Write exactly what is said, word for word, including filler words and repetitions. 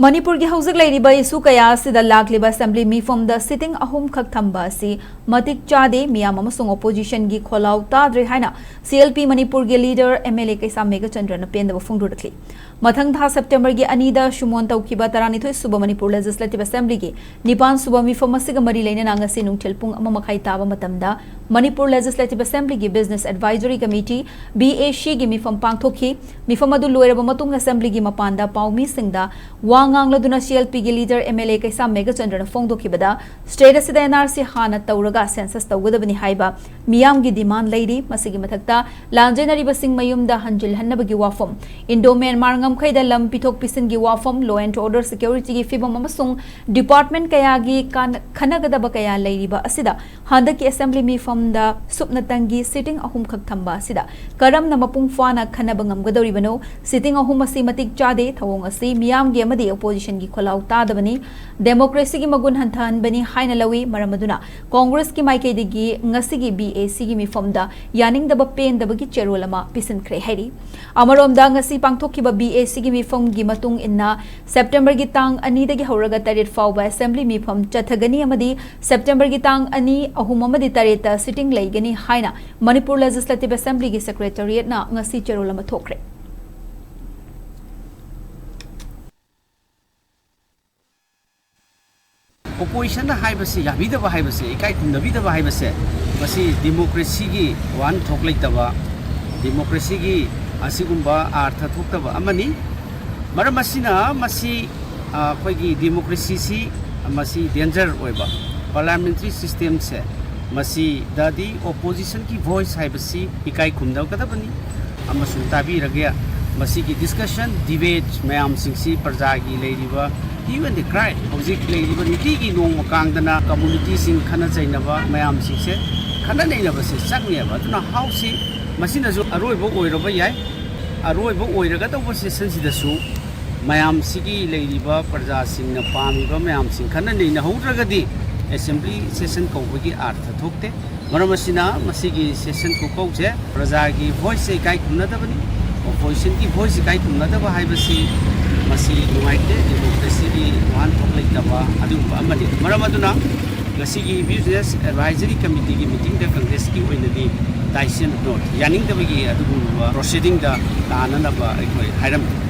ꯃꯅꯤꯄꯨꯔꯒꯤ ꯍꯧꯖꯤꯛ ꯂꯩꯔꯤꯕ ꯏꯁꯨ ꯀꯌꯥ ꯑꯁꯤꯗ ꯂꯥꯛꯂꯤꯕ ꯑꯦꯁꯦꯝꯕ꯭ꯂꯤ ꯃꯤꯐꯝꯗ ꯁꯤꯇꯤꯡ ꯑꯍꯨꯝꯈꯛ ꯊꯝꯕ ꯑꯁꯤ ꯃꯇꯤꯛ ꯆꯥꯗꯦ, ꯃꯤꯌꯥꯝ ꯑꯃꯁꯨꯡ ꯑꯣꯄꯣꯖꯤꯁꯟꯒꯤ ꯈꯣꯜꯂꯥꯎ ꯇꯥꯗ꯭ꯔꯦ ꯍꯥꯏꯅ ꯁꯤ ꯑꯦꯜ ꯄꯤ ꯃꯅꯤꯄꯨꯔꯒꯤ leader M L A Keisham ꯃꯦꯘꯆꯟꯗ꯭ꯔꯅ ꯄꯦꯟꯗꯕ ꯐꯣꯡꯗꯣꯔꯛꯂꯤ꯫ ꯃꯊꯪ ꯊꯥ ꯁꯦꯞꯇꯦꯝꯕꯔꯒꯤ ꯑꯅꯤꯗ ꯁꯨꯃꯣꯟ ꯇꯧꯈꯤꯕ ꯇꯔꯥꯅꯤꯊꯣꯏ ꯁꯨꯕ ꯃꯅꯤꯄꯨꯔ ꯂꯦꯖꯤꯁꯂꯦꯇꯤꯚ ꯑꯦꯁꯦꯝꯕ꯭ꯂꯤꯒꯤ ꯅꯤꯄꯥꯟ ꯁꯨꯕ ꯃꯤꯐꯝ ꯑꯁꯤꯒ ꯃꯔꯤ ꯂꯩꯅꯅ ꯉꯁꯤ ꯅꯨꯡꯊꯤꯜ ꯄꯨꯡ ꯑꯃ ꯃꯈꯥꯏ ꯇꯥꯕ ꯃꯇꯝꯗ ꯃꯅꯤꯄꯨꯔ ꯂꯦꯖꯤꯁꯂꯦꯇꯤꯚ ꯑꯦꯁꯦꯝꯕ꯭ꯂꯤꯒꯤ business advisory committee, B A ꯁꯤꯒꯤ ꯃꯤꯐꯝ ꯄꯥꯡꯊꯣꯛꯈꯤ꯫ ꯃꯤꯐꯝ ꯑꯗꯨ ꯂꯣꯏꯔꯕ ꯃꯇꯨꯡ ꯑꯦꯁꯦꯝꯕ꯭ꯂꯤꯒꯤ ꯃꯄꯥꯟꯗ ꯄꯥꯎꯃꯤꯁꯤꯡꯗ ꯋꯥ ꯉꯥꯡꯂꯗꯨꯅ ꯁꯤ ꯑꯦꯜ ꯄꯤꯒꯤ leader M L A Keisham ꯃꯦꯘꯆꯟꯗ꯭ꯔꯅ ꯐꯣꯡꯗꯣꯛꯈꯤꯕꯗ, ꯁ꯭ꯇꯦꯠ ꯑꯁꯤꯗ ꯑꯦꯟ ꯑꯥꯔ ꯁꯤ ꯍꯥꯟꯅ ꯇꯧꯔꯒ ꯁꯦꯟꯁꯁ ꯇꯧꯒꯗꯕꯅꯤ ꯍꯥꯏꯕ ꯃꯤꯌꯥꯝꯒꯤ ꯗꯤꯃꯥꯟ ꯂꯩꯔꯤ꯫ ꯃꯁꯤꯒꯤ ꯃꯊꯛꯇ ꯂꯥꯟꯖꯦꯟꯅꯔꯤꯕꯁꯤꯡ ꯃꯌꯨꯝꯗ ꯍꯟꯖꯤꯜꯍꯟꯅꯕꯒꯤ ꯋꯥꯐꯝ, ꯏꯟꯗꯣ ꯃ꯭ꯌꯥꯟꯃꯥꯔ ꯉꯝꯈꯩꯗ ꯂꯝ ꯄꯤꯊꯣꯛ ꯄꯤꯁꯤꯟꯒꯤ ꯋꯥꯐꯝ, ꯂꯣ ꯑꯦꯟ ꯑꯣꯔꯗꯔ ꯁꯦꯀ꯭ꯌꯨꯔꯤꯇꯤꯒꯤ ꯐꯤꯕꯝ ꯑꯃꯁꯨꯡ ꯗꯤꯄꯥꯔꯠꯃꯦꯟꯠ ꯀꯌꯥꯒꯤ ꯀꯥꯟ-, ꯈꯟꯅꯒꯗꯕ ꯀꯌꯥ ꯂꯩꯔꯤꯕ ꯑꯁꯤꯗ ꯍꯟꯗꯛꯀꯤ ꯑꯦꯁꯦꯝꯕ꯭ꯂꯤ ꯃꯤꯐꯝꯗ ꯁꯨꯞꯅꯇꯪꯒꯤ ꯁꯤꯇꯤꯡ ꯑꯍꯨꯝꯈꯛ ꯊꯝꯕ ꯑꯁꯤꯗ ꯀꯔꯝꯅ ꯃꯄꯨꯡ ꯐꯥꯅ ꯈꯟꯅꯕ ꯉꯝꯒꯗꯧꯔꯤꯕꯅꯣ? ꯁꯤꯇꯤꯡ ꯑꯍꯨꯝ ꯑꯁꯤ ꯃꯇꯤꯛ ꯆꯥꯗꯦ꯫ ꯊꯧꯑꯣꯡ ꯑꯁꯤ ꯃꯤꯌꯥꯝꯒꯤ ꯑꯃꯗꯤ ꯑꯣꯄꯣꯖꯤꯁꯟꯒꯤ ꯈꯣꯜꯂꯥꯎ ꯇꯥꯗꯕꯅꯤ, ꯗꯦꯃꯣꯀ꯭ꯔꯦꯁꯤꯒꯤ ꯃꯒꯨꯟ ꯍꯟꯊꯍꯟꯕꯅꯤ ꯍꯥꯏꯅ ꯂꯧꯏ꯫ ꯃꯔꯝ ꯑꯗꯨꯅ ꯀꯣꯡꯒ꯭ꯔꯦꯁꯀꯤ ꯃꯥꯏꯀꯩꯗꯒꯤ ꯉꯁꯤꯒꯤ ꯕꯤ ꯑꯦ ꯁꯤꯒꯤ ꯃꯤꯐꯝꯗ ꯌꯥꯅꯤꯡꯗꯕ ꯄꯦꯟꯗꯕꯒꯤ ꯆꯦꯔꯣꯜ ꯑꯃ ꯄꯤꯁꯤꯟꯈ꯭ꯔꯦ ꯍꯥꯏꯔꯤ꯫ ꯑꯃꯔꯣꯝꯗ ꯉꯁꯤ ꯄꯥꯡꯊꯣꯛꯈꯤꯕ ꯕꯤ ꯑꯦ ꯁꯤꯒꯤ ꯃꯤꯐꯝꯒꯤ ꯃꯇꯨꯡ ꯏꯟꯅ ꯁꯦꯞꯇꯦꯝꯕꯔꯒꯤ ꯇꯥꯡ ꯑꯅꯤꯗꯒꯤ ꯍꯧꯔꯒ ꯇꯔꯦꯠ ꯐꯥꯎꯕ ꯑꯦꯁꯦꯝꯕ꯭ꯂꯤ ꯃꯤꯐꯝ ꯆꯠꯊꯒꯅꯤ ꯑꯃꯗꯤ ꯁꯦꯞꯇꯦꯝꯕꯔꯒꯤ ꯇꯥꯡ ꯑꯅꯤ, ꯑꯍꯨꯝ ꯑꯃꯗꯤ ꯇꯔꯦꯠꯇ ꯁꯤꯇꯤꯡ ꯂꯩꯒꯅꯤ ꯍꯥꯏꯅ ꯃꯅꯤꯄꯨꯔ ꯂꯦꯖꯤꯁꯂꯦꯇꯤꯚ ꯑꯦꯁꯦꯝꯕ꯭ꯂꯤꯒꯤ ꯁꯦꯀ꯭ꯔꯦꯇꯔꯤꯌꯦꯠꯅ ꯉꯁꯤ ꯆꯦꯔꯣꯜ ꯑꯃ ꯊꯣꯛꯈ꯭ꯔꯦ꯫ ꯑꯣꯄꯣꯖꯤꯁꯟꯅ ꯍꯥꯏꯕꯁꯤ ꯌꯥꯕꯤꯗꯕ ꯍꯥꯏꯕꯁꯦ, ꯏꯀꯥꯏ ꯈꯨꯝꯅꯕꯤꯗꯕ ꯍꯥꯏꯕꯁꯦ, ꯃꯁꯤ ꯗꯤꯃꯣꯀ꯭ꯔꯦꯁꯤꯒꯤ ꯋꯥꯍꯟꯊꯣꯛ ꯂꯩꯇꯕ, ꯗꯤꯃꯣꯀ꯭ꯔꯦꯁꯤꯒꯤ ꯑꯁꯤꯒꯨꯝꯕ ꯑꯥꯔꯊ ꯊꯣꯛꯇꯕ ꯑꯃꯅꯤ꯫ ꯃꯔꯝ ꯑꯁꯤꯅ ꯃꯁꯤ, ꯑ, ꯑꯩꯈꯣꯏꯒꯤ ꯗꯤꯃꯣꯀ꯭ꯔꯦꯁꯤꯁꯤ ꯃꯁꯤ ꯗꯦꯟꯖꯔ ꯑꯣꯏꯕ, ꯄꯥꯔꯂꯤꯌꯥꯃꯦꯟꯇꯔꯤ ꯁꯤꯁꯇꯦꯝꯁꯦ ꯃꯁꯤꯗꯗꯤ ꯑꯣꯄꯣꯖꯤꯁꯟꯒꯤ ꯚꯣꯏꯁ ꯍꯥꯏꯕꯁꯤ ꯏꯀꯥꯏ ꯈꯨꯝꯅꯒꯗꯕꯅꯤ꯫ ꯑꯃꯁꯨꯡ ꯇꯥꯕꯤꯔꯒꯦ, ꯃꯁꯤꯒꯤ ꯗꯤꯁꯀꯁꯟ, ꯗꯤꯕꯦꯠ ꯃꯌꯥꯝꯁꯤꯡꯁꯤ ꯄ꯭ꯔꯖꯥꯒꯤ ꯂꯩꯔꯤꯕ hue and cry, ꯍꯧꯖꯤꯛ ꯂꯩꯔꯤꯕ ꯅꯨꯡꯇꯤꯒꯤ ꯅꯣꯡꯃ ꯀꯥꯡꯗꯅ ꯀꯝꯃꯨꯅꯤꯇꯤꯁꯤꯡ ꯈꯠꯅ ꯆꯩꯅꯕ ꯃꯌꯥꯝꯁꯤꯡꯁꯦ, ꯈꯠꯅ ꯅꯩꯅꯕꯁꯦ ꯆꯪꯉꯦꯕ꯫ ꯑꯗꯨꯅ ꯍꯥꯎꯁꯁꯤ ꯃꯁꯤꯅꯁꯨ ꯑꯔꯣꯏꯕ ꯑꯣꯏꯔꯕ ꯌꯥꯏ꯫ ꯑꯔꯣꯏꯕ ꯑꯣꯏꯔꯒꯗꯧꯕ ꯁꯦꯁꯟꯁꯤꯗꯁꯨ ꯃꯌꯥꯝꯁꯤꯒꯤ ꯂꯩꯔꯤꯕ ꯄ꯭ꯔꯖꯥꯁꯤꯡꯅ ꯄꯥꯝꯃꯤꯕ ꯃꯌꯥꯝꯁꯤꯡ ꯈꯟꯅ ꯅꯩꯅꯍꯧꯗ꯭ꯔꯒꯗꯤ ꯑꯦꯁꯦꯝꯕ꯭ꯂꯤ ꯁꯦꯁꯟ ꯀꯧꯕꯒꯤ ꯑꯥꯔꯊ ꯊꯣꯛꯇꯦ꯫ ꯃꯔꯝ ꯑꯁꯤꯅ ꯃꯁꯤꯒꯤ ꯁꯦꯁꯟ ꯈꯨꯀꯧꯁꯦ ꯄ꯭ꯔꯖꯥꯒꯤ ꯚꯣꯏꯁꯁꯦ ꯏꯀꯥꯏ ꯈꯨꯝꯅꯗꯕꯅꯤ꯫ ꯑꯣꯄꯣꯖꯤꯁꯟꯒꯤ ꯚꯣꯏꯁ ꯏꯀꯥꯏ ꯈꯨꯝꯅꯗꯕ ꯍꯥꯏꯕꯁꯤ ꯃꯁꯤ ꯅꯨꯡꯉꯥꯏꯇꯦ, ꯗꯦꯃꯣꯀ꯭ꯔꯦꯁꯤꯒꯤ ꯋꯥꯍꯟꯊꯣꯛ ꯂꯩꯇꯕ ꯑꯗꯨꯒꯨꯝꯕ ꯑꯃꯅꯤ꯫ ꯃꯔꯝ ꯑꯗꯨꯅ ꯉꯁꯤꯒꯤ ꯕꯤꯖꯤꯅꯦꯁ ꯑꯦꯗꯚꯥꯏꯖꯔꯤ ꯀꯃꯤꯇꯤꯒꯤ ꯃꯤꯇꯤꯡꯗ ꯀꯪꯒ꯭ꯔꯦꯁꯀꯤ ꯑꯣꯏꯅꯗꯤ ꯗꯥꯏꯁꯤꯟ ꯅꯣꯠ, ꯌꯥꯅꯤꯡꯗꯕꯒꯤ ꯑꯗꯨꯒꯨꯝꯂꯕ ꯄ꯭ꯔꯣꯁꯤꯗꯤꯡꯗ ꯇꯥꯅꯅꯕ ꯑꯩꯈꯣꯏ ꯍꯥꯏꯔꯝꯃꯤ꯫